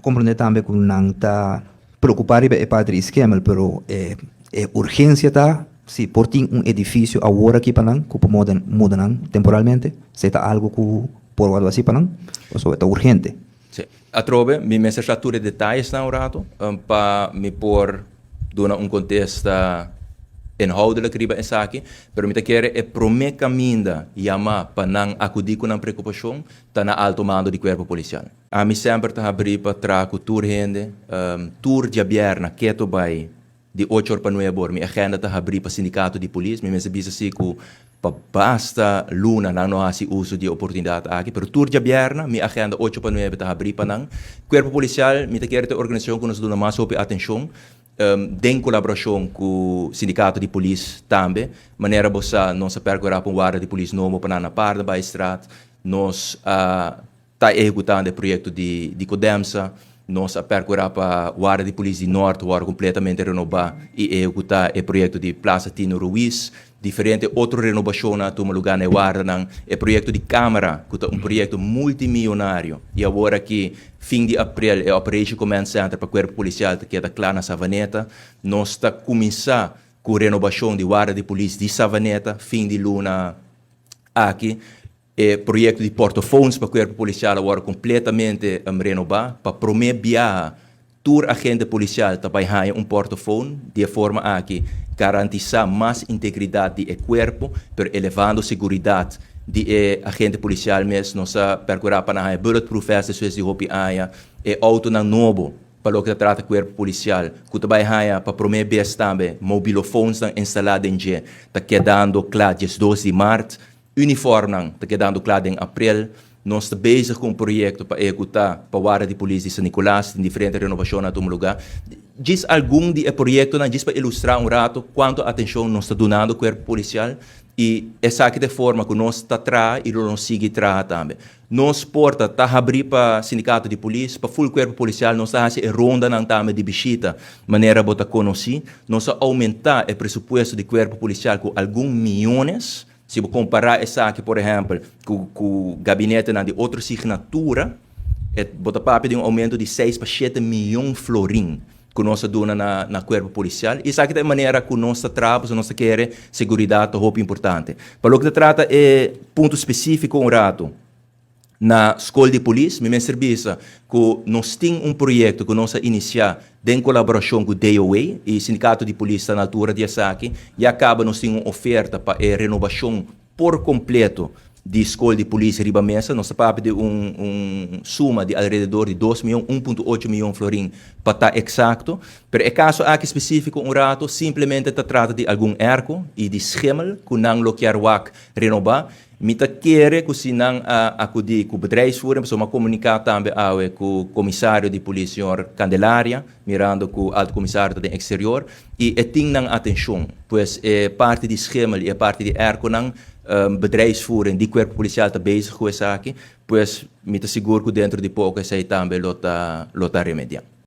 Mi a comprende tambe cu nan ta preocupa riba e parti di schimmel, pero e urgencia ta si por tin un edificio awor aki pa nan, cu por muda nan temporalmente, si ta algo cu por wordo haci pa nan, pasobra ta urgente. Si. Atrobe, mi mester sa tur e detayesnan un rato, pa mi por duna un contesta inhoudelijk riba esaki, pero mi ta kere e prome caminda yama pa nan acudi cu nan preocupacion ta na alto mando di Cuerpo Policial. Ami semper ta habri pa traha cu tur hende, tur diabierna keto bay di ocho or pa nuebe or mi agenda ta habri pa sindicato di polis. Mi mester bisa si cu pa basta luna nan no haci uso di e oportunidad aki, pero tur djabièrna mi agenda ocho pa nuebe ta habri pa nan. Cuerpo Policial mi ta kere ta e organisacion cu nos ta duna mas hopi atencion den colaboracion cu sindicato di polis tambe. Manera bo sa nos a percura pa un warda di polis nobo pa nan na Paardenbaaistraat. Nos a Ta ehekutando e proyekto di di Codemsa. Nos a perkurá pa Warda di Polis di Nort wòrdu kompletamente renobá i ehekutá e proyekto di Plaza Tino Ruiz. Diferente otro renobashonnan a tuma lugá na e wardanan. E proyekto di Kámara, ku ta un proyekto multimionario i awor aki fin di aprel e Operation Command Center pa Kuerpo Polisial ta keda kla na Savaneta. Nos ta kuminsá ku renobashon di Warda di Polis di Savaneta fin di luna aki. E proyekto di portofoons pa kuerpo polisial a wòrdu kompletamente renobá. Pa promé biaha tur agente polisial ta bai haña un portofoon. Di e forma aki garantisá mas integridat di e kuerpo, pero elevando seguridat di e agente polisial mes. Nos a perkurá pa nan haña bulletproof vest despues di hopi aña. E outonan nobo pa loke ta trata kuerpo polisial ku ta bai haña pa promé bes tambe mobilofoonsnan instalá den dje ta kedando kla 12 di mart. Uniformnan ta kedando kla den aprel. Nos ta bezig ku un proyekto pa ehekutá pa Warda di Polis di San Nicolas. Tin diferente renovashonnan a tuma lugá. Djis algun di e proyektonan djis pa ilustrá un rato kuantu atenshon nos ta dunando kuerpo polisial i esaki ta e forma ku nos ta traha i lo nos sigui traha tambe. Nos porta ta habrí pa sindikato di polis, pa ful kuerpo polisial. Nos ta hasi e rondanan tambe di bishita manera bo ta konosí. Nos a oumentá e presupuesto di kuerpo polisial ku algun miónes. Si bo kompará esaki, por ehèmpel, ku ku gabinetenan di otro signatura, e bo ta papia di un oumento di seis pa shete mion florin ku nos a duna na na kuerpo polisial. I esaki ta e manera ku nos ta traha pasobra nos ta kere seguridat ta hopi importante. Pa loke ta trata e punto spesífiko un ratu, Na Skol di Polis mi mester bisa ku nos tin un proyekto ku nos a inisiá den kolaborashon ku DOA i Sindikato di Polis ta na altura di esaki. Ya kaba nos tin un oferta pa e renobashon por kompleto di Skol di Polis riba mesa. Nos ta papia di un un suma di alrededor di dos mion, 1.8 mion florin pa ta eksakto. Pero e kaso aki spesífiko un rato simplemente ta trata di algun èrko i di schimmel ku nan lo kier wak renobá. Mi ta kere ku si nan a akudí ku bedrijfsvoering, pasobra mi a komuniká tambe awe ku komisario di polis señor Candelaria, mirando ku alto komisario ta den eksterior, i e tin nan atenshon. Pues e parti di schimmel i e parti di airconan, bedrijfsvoering di kuerpo polisial ta bezig ku esaki, pues mi ta sigur ku dentro di poko esei tambe lo ta lo ta remediá.